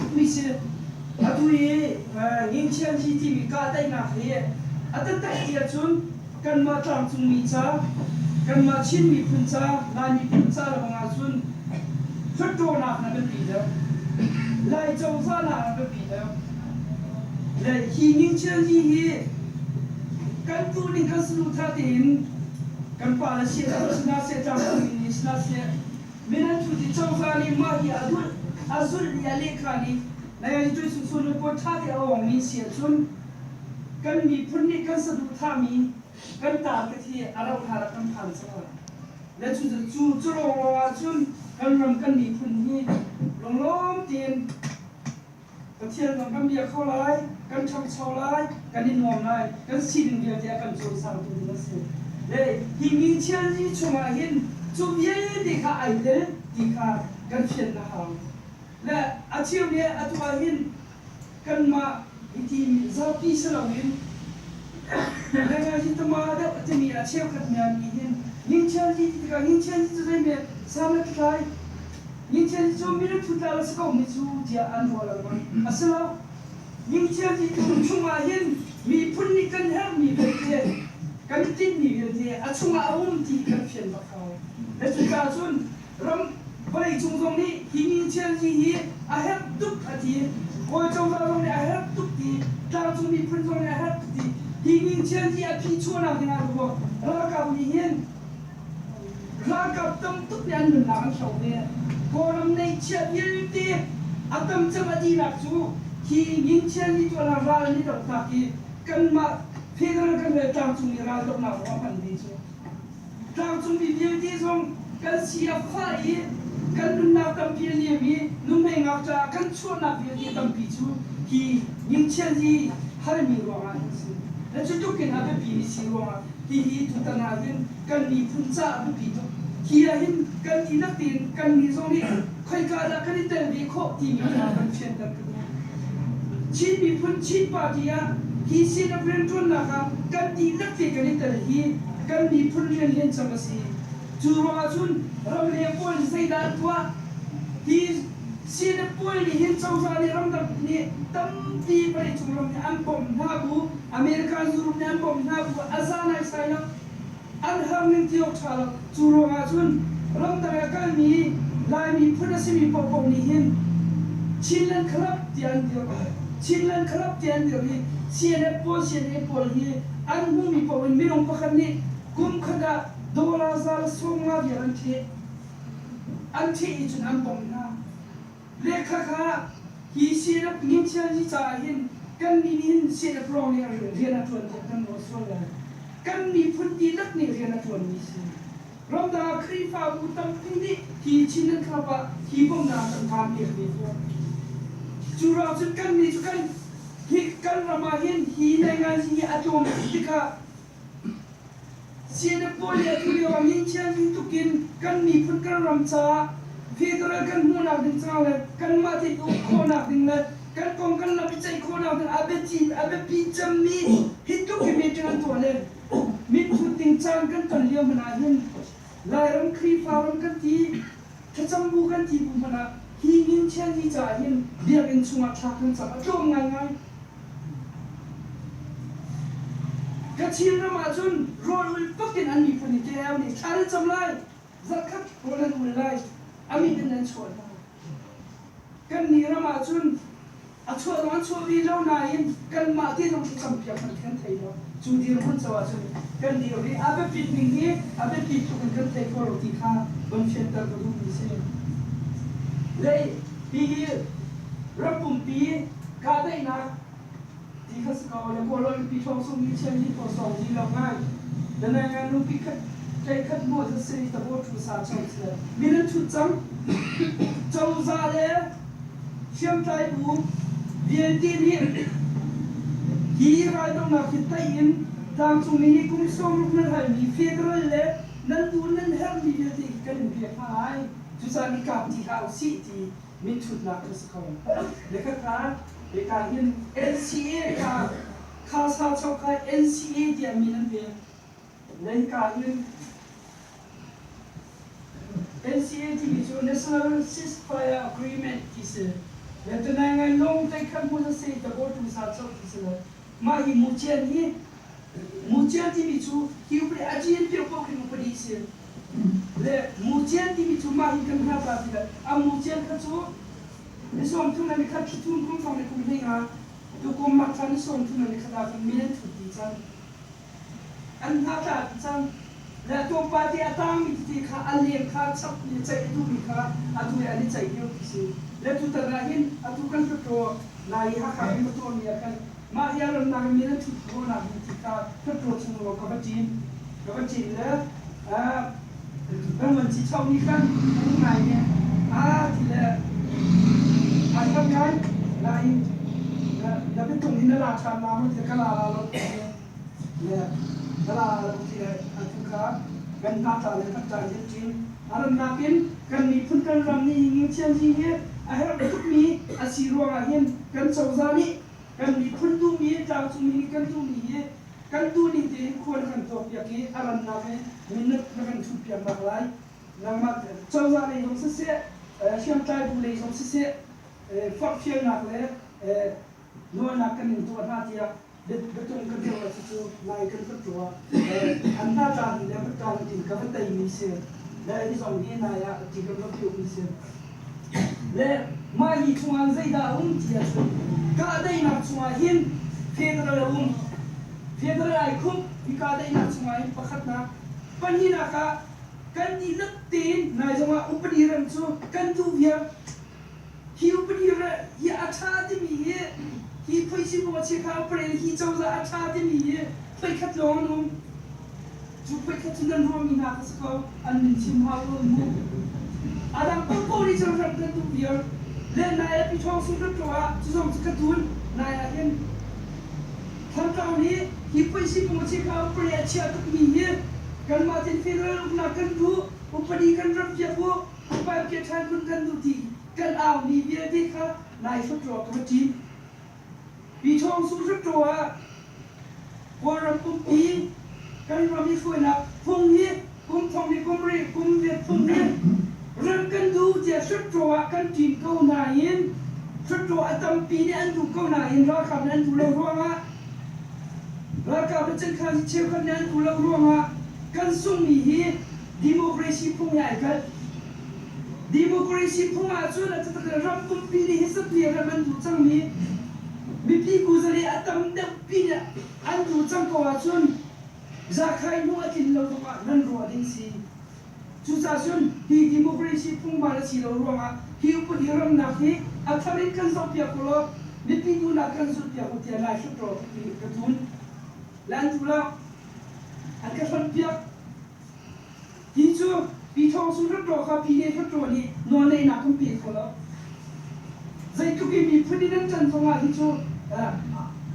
tukmi si. Atu i Ngingchianzi timi kahdaihnak hi a taktak ti ahcun kanmah tlangcungmi ca, kanmah Chin miphun ca, Lai miphun ca lebang ahcun hluttawnak na biapi deuh. Lai cozah nak na biapi deuh. Le hi Ngingchianzi hi kan tuning kan saduhthah tein kan pale seh sihna seh tlangcungmi nih sihna seh Minung cu ti cozah nih mah hi a dulh, a zulh i a lehkha nih nai cu sunsun report ṭha te a awngmi si ahcun kan miphun nih kan saduhthahmi kan target hi a rauh hlan ah kan phan cang lai. Le cu cu cu lawnglawng ahcun kan ram kan miphun hi lunglawm tein Pathian zong kan bia kho lai, kan ṭhangcho lai, kan i nuam lai, kan sining vialte a kan cawisangtu ding a si. Le hi mingchianzi chungah hin cu vialte kha ai tel ti kha kan fian a hau. Le a cheu nih atu ah hin kanmah hiti zapi si loin hi tama deuh a timi a cheukhat mi nih hin mingchianzi ti tikah mingchianzi cu zei san a tlai Mingchian cu milu tla a si komi cu tiah an ruah lengmang. A si lo. Mingchian ti tu chungah hin miphun nih kan herhmi vialte, kan i tinhmi vialte a chungah a um ti kan fian bak hau. Le cucaah cun ram vawleicung zong nih hi mingchian hi hi a herh tuk a ti. Kawl cozah zong nih a herh tuk ti. Tlangcung miphun zong nih a herh tuk ti. Hi mingchian hi a phi chuahnak dingah ralkap nih hin Ralkap tam tuk nih an nunnak an hloh ve. Kawlram neihchiah vialte a tam cem a dinak cu hi Ngingchian ni tuan ah ral an i dohnak hi kanmah federal kan le tlangcungmi raldohnak zong a hman ve cu. Tlangcungmi vialte zong kan si a fah i kan nunnak tampi a liam i nuhmei ngakṭah kan chuahnak vialte tampi cu hi Ngingchian hi halmi ruangah an si. Na cu tuk in a biapimi si ruangah Hihi tutan ah hin kan miphun caah a biapi tuk. Hi ah hin kan dihlak tein kannih zong nih khoika dah kan i tel ve khawh timi kha kan fianter ka duh. Chin miphun Chin party ah hi CNF rianṭuannak ah kan dihlak te kan i tel hi kan miphun rian liancang a si. Cu ruangah cun ramleng pawl nih zeidah an tuah? Hi CNF pawl nih hin cozah nih ramdang nih tampi vawleicung ram nih an bawmh hna bu American Europe nih an bawmh hna bu a za naisai lo. An har ning ti awk ṭha lo. Cu ruangah cun ramdang ah kalmi Lai miphun a simi paohpaoh nih hin Chinland Club tiah an dirh. Chinland Club tiah an dirh i CNF pawl CNA pawl hi an hmuhmi paoh in minung pakhat nih kum khat ah dollar za le 50 vial an ṭheh. An ṭheh i cun an bawmh hna. Lehkha kha hi CNF Ngingchianzi caah hin kannih nih hin CNF lawng nih rian a ṭuan tiah kan ruah sual lai. Kan miphun dihlak nih rian a ṭuanmi si. Ramdang ah Khrihfabu tampi nih hi Chinland Club ah hi bawmhnak kan kaan pek ve fawn. Cu ruang cun kannih cu kan hi kan ram ah hin hi nainganzi hi a tlawm tuk tikah CNF pawl nih atu lio ah ngingchianzi tuk in kan miphun kan ram caah federal kan hmuhnak ding caah le kanmah tein uk khawhnak ding le kan kong kan lam i ceih khawhnak ding a biapi a biapi cemmi hi tluk hi meeting an tuah le mitthut ding caan kan ton lio hmanh ah hin Lairam Khrihfa ram kan ti thlacam bu kan ti bu hmanh ah hi ngingchianzi caah hin biakinn chungah thla kan cam a tlawm ngaingai. Kachin ram ahcun rawl ul bak in an miphun hi KL nih thla nan cam lai, zarhkhat rawl nan ul lai, a min in nan chuah hna. Kannih ram ahcun a chuah zong an chuah ve lo nain kanmah te zong thlacam piak hmanh kan thei lo. Cu dirhmun co ahcun kan dir i a biapit ning hi a biapi tuk in kan thei kho lo ti kha von fianter ka duhmi a si. Lei hihi ram pumpi Kahdaihnak ti kha si ko le Kawlrawn mipi thawng sung mi chian hi thaw sawng ti lo ngai. Danai ngan lungpi khat tlaih khat hmuh za si tabo thu sa chong si min an thut cang. Cozah le hriamtlai bu vialte nih hi raldohnak hi tei in tlangcungmi nih kum 60 nan halmi federal le nan duh nan herhmi vialte hi kan in pek hna lai. Cucaah i kap ti hlah usih ti minthutnak cu si ko. Le khakha hika hin NCA kha Khasa chok kha NCA tiah min an pek. Le hika hin NCA timi cu National Ceasefire Agreement ti si. Le tunai ngai lung tei khat hmu se ta bo tu sa chok ti se le mah hi mucian hi mucian timi cu hi upadi a cin pio ko khi upadi si le mucian timi cu mah hi kan hna ta ti le a mucian kha cu ni sawm thum le ni khat thum kum thong le kum hlei nga tukum mak thla ni sawm thum le ni khat ah khan min an thut dih cang. An hna tla dih cang. Le tlawmpal te a tangmi tete kha a leng kha chap i ceih a duhmi kha atu he an i ceih lio ti si. Le tutan ah hin atu kan Hluttaw Lai i Hakha kan va tuahmi ah khan mah hi a rannak in min an thut khawhnak ding ti kha Hluttaw chung lawng ka va ṭin. Ka va ṭin le kan vuanci choh nih khan an ngai i aa ti le ai hlap ngai nain na biatung hi na la ṭhan la maw ti ka la la lo ti le na la la lo ti le atu kha kan hna tla le kan ṭan hin ṭin a rannak in kan miphun kan ram nih ngingchian hi hi a herh tukmi a si ruangah hin kan cozah nih kan miphun duhmi tlangcungmi nih kan duhmi hi Kan duhning tein khua na kan tuakpiak i a rannak in min na kan ṭhutpiaknak lai. Nangmah cozah lei zong siseh, hriamtlai bu lei zong siseh, forhfialnak le nawlnak kan in tuah hna tiah biatung kan tuah cucu nai kan va tuah. An hna tla ding le va ṭang ding ka va teimi si. Le hi zong hi nai ah ti kan va piuhmi si. Le mah hi chungah zeidah a um ti ahcun kahdaihnak chungah hin federal a um. Federal ai khumh hi kahdaihnak chungah hin pakhatnak. Pahnihnak ah kan dihlak tein nai zongah upadi ram cu kan duh viar. Hi upadi hi a ṭha timi hi hi phoihsibu a chiakha upadi hi cozah a ṭha timi hi phoikhat lawng an um. Cu phoikhat cu nan ruahmi hna kha si ko, an min chim hau lo mu. A dang paohpaoh nih cun ram kan duh viar. Le nai ah Piṭhawng sung kan ṭo ah cu zong cu ka tun. Nai ah hin Thantlang nih hi phoihsipung a chiakha upadi a chiah tukmi hi kanmah tin federal uknak kan duh, upadi kan ram piak u, upa piak ṭhan kun kan duh ti kan aumi vialte kha nai hluttaw ka va ṭin. Piṭhawng sung hluttaw ah Kawlram pumpi kan ram i hruainak phung hi kum thong ni kum rih kum riat phung hi ram kan duh tiah hluttaw ah kan ṭin ko nain hluttaw a tampi nih an duh ko nain ralkap nih an duh lo ruangah ralkap le cenkhan cheukhat nih an duh lo ruangah kan sunghmi hi democracy phung he ai kalh. Democracy phung ahcun a taktak ram pumpi nih hi satli ram an duh cangmi mipi kuzale a tam deuhpi nih an duh cang ko ahcun zakhai hnu a tlin lo zongah nan ruah ding si. Cucaah cun hi democracy phung bal a si lo ruangah hi upadi ramnak hi a thar in kan zohpiak u law mipi duhnak kan zulhpiak u tiah Lai Hluttaw ka tun. Le an duh lo. An ka hlonhpiak. Hi cu Pi Thawng Sung Hluttaw kha Pyine Hluttaw nih nawlngeihnak kan pe kho lo. Zeitluk in miphun in an ṭan zongah hi cu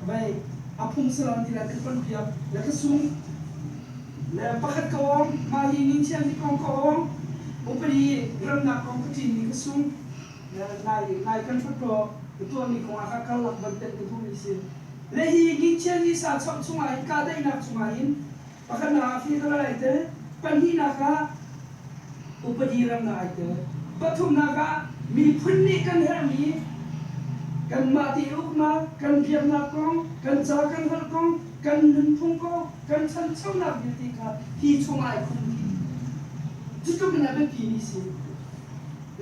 vei a phung si lo an ti lai kan tonpiak le ka sung le pakhat ka awng mah hi ningthiang hi kong ka awng upadi remnak kong ka ṭinmi ka sung nai nai kan Hluttaw ka tuahmi kong ah kha karlak van tenh ka duhmi si. Le hi ningthiang hi sa chawnh chungah hin kahdaihnak chungah hin Pakhatnak ah federal ai tel, pahnihnak ah upadi ramnak ai tel, pathumnak ah miphun nih kan herhmi kanmah te uknak, kan biaknak kong, kan ca kan holh kong, kan nunphung kong, kan ṭhanchonak vialte kha hi chungah ai khum dih. Cutluk in a biapimi si.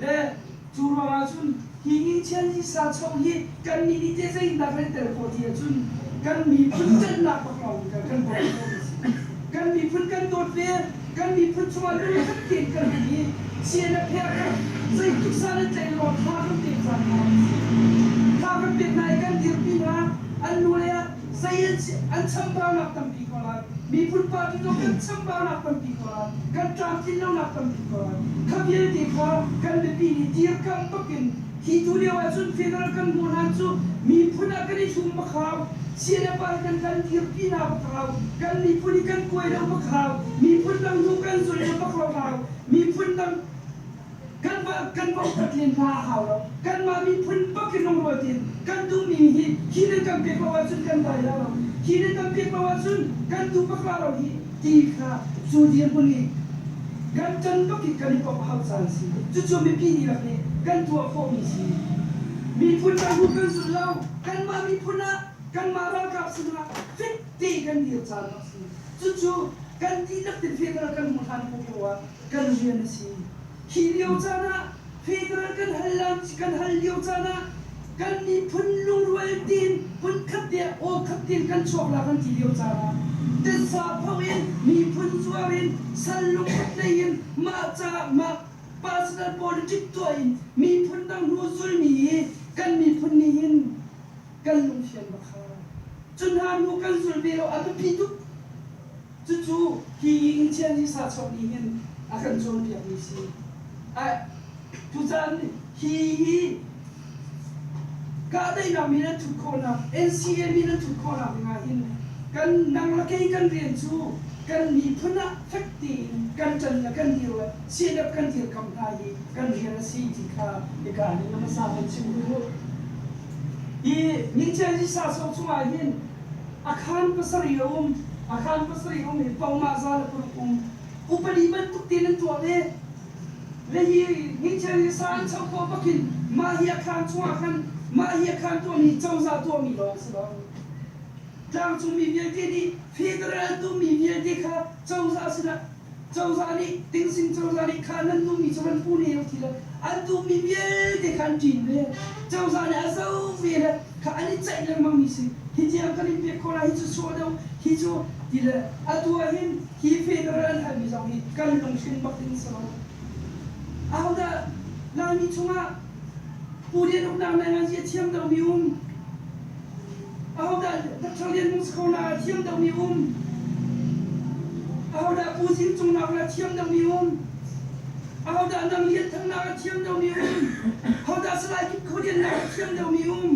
Le Cu ruangah cun hi ngingchian hi sa choh hi kannih nih teh zeitindah kan i tel khawh ti ahcun kan miphun ṭanhnak bak lawng in kan bawmh khawh mi a si. Kan miphun kan dawt ve, kan miphun chungah lungkhat tein kan um i CNF he khan zeitluk san an tlaih lawng thla kan pek caan hna a si. Thla kan pek hna i kan dirpi hna, an nu lei ah zei an an chambaunak tampi ko lai. Miphun party zong kan chambaunak tampi ko lai. Kan tlamtlin lonak tampi ko lai. Kha vialte kha kan mipi nih dirkamh bakin hi tu lio ahcun federal kan hmuh hlan cu miphun ah kan i hlum bak hau. CNF ah kan kan dirpi hna bak hau. Kan miphun hi kan kuai lo bak hau. Miphun dang hnu kan zul lo bak lo hau. Miphun dang Kanmah kan upat len hna a hau lo. Kanmah miphun bak in lungrual tein kan duhmi hi hi nan kan pek lo ahcun kan dai la lo. Hi nan kan pek lo ahcun kan duh bak la lo hi ti kha cu dirhmun i kan ṭan bak i kan i komh a hau caan si. Cucu mipi dihlak nih kan tuah khawhmi si. Miphun dang hnu kan zul lo. Kanmah miphun ah kanmah ralkap sinah fit te kan dir caan a si. Cucu kan dihlak tin federal kan hmuh hlan ko ah kan rian a si. Hi lio caan ah federal kan hal lan kan hal lio caan ah kan miphun lungrual tein hmunkhat te aw khat tein kan chuak la kan ti lio caan ah titsa pho in miphun zuar in sal lungput lei in mah ca mah personal politics tuah in miphun dang hnu zulmi hi kan miphun nih hin kan lungfian bak hau. Cu hna hnu kan zul ve lo a biapi tuk. Cucu hi Ingchian hi sa chuak nih hin a kan cawnpiakmi si. Tucaan hi hi kahdaihnak min an thut khawhnak, NCA min an thut khawhnak dingah hin kan nang le kei kan rian cu kan miphun ah fek tein kan ṭan le kan dir le CNF kan dirkamh hna hi kan rian a si ti kha hika hin na hmasa kan chim duh. Hi Ngingchian hi sa sok chungah hin a khaan pasarih a um. A khaan pasarih um hi pongmah za le paruk um. Upadi bantuk tein an tuah ve. Le hi Ngingchian hi sa an choh khawh bak in mah hi a khaan chungah khan mah hi a khaan tuahmi cozah tuahmi lawng si lo. Tlangcungmi vialte nih federal an duhmi vialte kha cozah sinah Cozah nih Tingsing cozah nih kha nan duhmi cu van pu ne u ti le an duhmi vialte kha an ṭin ve. Cozah nih a zoh ve le kha an i ceih lengmangmi si. Hi tiang kan in pek khawh lai, hi cu sawh deuh, hi cu ti le atu ah hin hi federal an halmi zong hi kan lunghrin bak ding si lo. Ahodah Laimi chungah Pu Lian uknak nainganzi a thiam deuhmi um? Ahodah Dr. Lian Hmung Sakona a thiam deuhmi um? Ahodah Pu Zing Cung nak a thiam deuhmi um? Ahodah Nang Lian Thang nak a thiam deuhmi um? Hodah Salai Kip Kho Lian nak a thiam deuhmi um?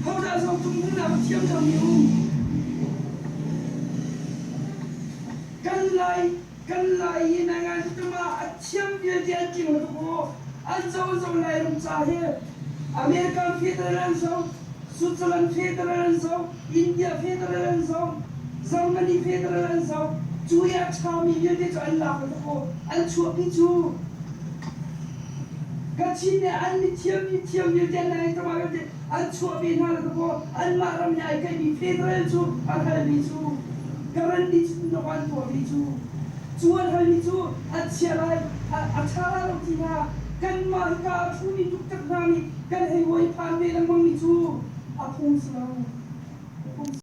Hodah Zawng Tung Hmung nak a thiam deuhmi um? Kan Lai Kan Lai hi nai ngai cu tama a thiam vialte an tling lo tuk u. An zo zo Lairam ca hi American federal an zo, Switzerland federal an zo, India federal an zo, Germany federal an zo. Cu i a ṭhami vialte cu an lak lo tuk u. An chuahpi cu Kachin nih an mithiam mi thiam vialte an nai tama vialte an chuah ve hna lo tuk u. Anmah ram he ai kaimi federal cu a halmi cu Karen nih cun an tuahmi cu cu an halmi cu a chia lai a ṭha lai lo ti hna kanmah hika a ṭhumi tuktak hna nih kan hei uai phan ve lengmangmi cu a phung si lo.